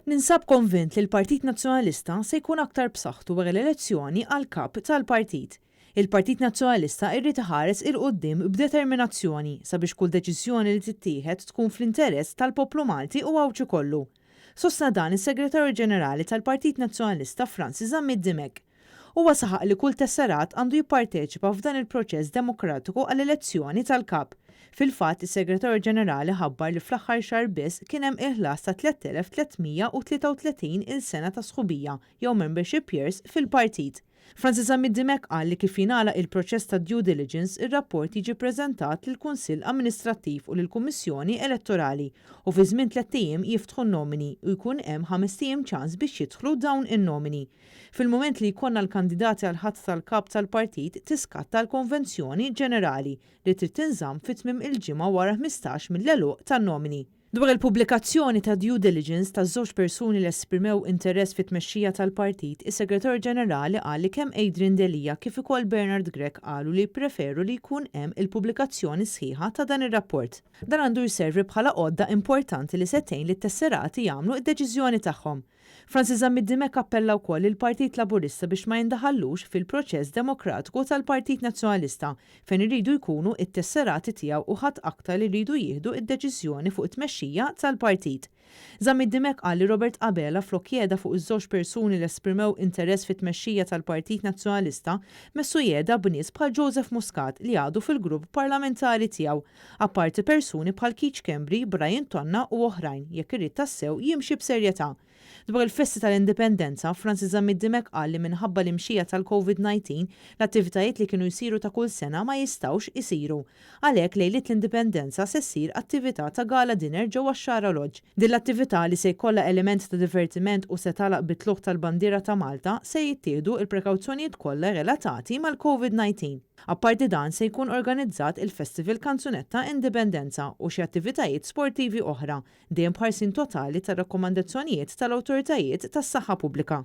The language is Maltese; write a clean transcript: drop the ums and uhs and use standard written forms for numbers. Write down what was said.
Ninsab konvint li l-Partit Nazzjonalista se jkun aktar b'saħħtu wara l-elezzjoni għall-Kap tal-Partit. Il-Partit Nazzjonalista irrid iħares 'il quddiem b'determinazzjoni sabiex kull deċiżjoni li tittieħed tkun fl-interess tal-poplu Malti u Għawdxi kollu. Sostna dan is-Segretarju Ġenerali tal-Partit Nazzjonalista Francis Zammit Dimech. Huwa saħaq li kull tesserat għandu jipparteċipa f'dan il-proċess demokratiku għall-elezzjoni tal-Kap. Fil-fatt, is-Segretarju Ġenerali ħabbar li fl-aħħar xahar biss kien hemm il-ħlas ta' 3,333 il sena ta' sħubija jew membership years fil-partit. Francis Zammit Dimech qal li kif jingħalaq il-proċess ta' due diligence, ir-rapport jiġi ppreżentat lill-Kunsill Amministrattiv u lill-Kummissjoni Elettorali u fi żmien tlett ijiem jiftħu n-nomini u jkun hemm ħamest ijiem ċans biex jidħlu dawn in-nomini. Fil-mument li jkollna l-kandidati għall-ħatra tal-Kap tal-Partit tiskatta l-Konvenzjoni Ġenerali li trid tinżamm fi tmiem il-ġimgħa wara 15 mill-għeluq tan-nomini. Dwar il-pubblikazzjoni ta' due diligence taż-żewġ persuni li esprimew interess fit-tmexxija tal-partit, is-Segretarju Ġenerali qal li kemm Adrian Delia kif ukoll Bernard Grech qalu li jippreferu li jkun hemm il-pubblikazzjoni sħiħa ta' dan ir-rapport. Dan għandu jservi bħala għodda importanti li se tgħin lit-tesserati jagħmlu d-deċiżjoni tagħhom. Francis Zammit Dimech appella wkoll lill-Partit Laburista biex ma jindaħallux fil-proċess demokratiku tal-Partit Nazzjonalista fejn iridu jkunu t-tesserati tiegħu u ħadd aktar li jridu jieħdu d-deċiżjoni fuq it-tmexxija tal-partit. Zammit Dimech qal li Robert Abela flok jehda fuq iż-żewġ persuni li esprimew interess fit-tmexxija tal-Partit Nazzjonalista messu jehda b'nies bħal Joseph Muscat li għadu fil-grupp parlamentari tiegħu apparti persuni bħal Keith Schembri, Brian Tonna u oħrajn jekk irid tassew jimxi b'serjetà. Dwar il-festi tal-Indipendenza, Francis Zammit Dimech qal li minħabba l-imxija tal-Covid 19, l-attivitajiet li kienu jsiru ta' kull sena ma jistgħux isiru. Għalhekk lejliet l-Indipendenza se ssir attività ta' gala dinner ġewwa x-Xagħra Lodge. Din l-attività li se jkollha element ta' divertiment u se tagħlaq bit-tlugħ tal-bandiera ta' Malta se jittieħdu l-prekawzjonijiet kollha relatati mal-Covid 19. Apparti dan se jkun organizzat il-Festival Kanzunetta Indipendenza u xi attivitajiet sportivi oħra, dejjem b'ħarsien totali tar-rakkomandazzjonijiet tal-awtoritajiet tas-saħħa pubblika.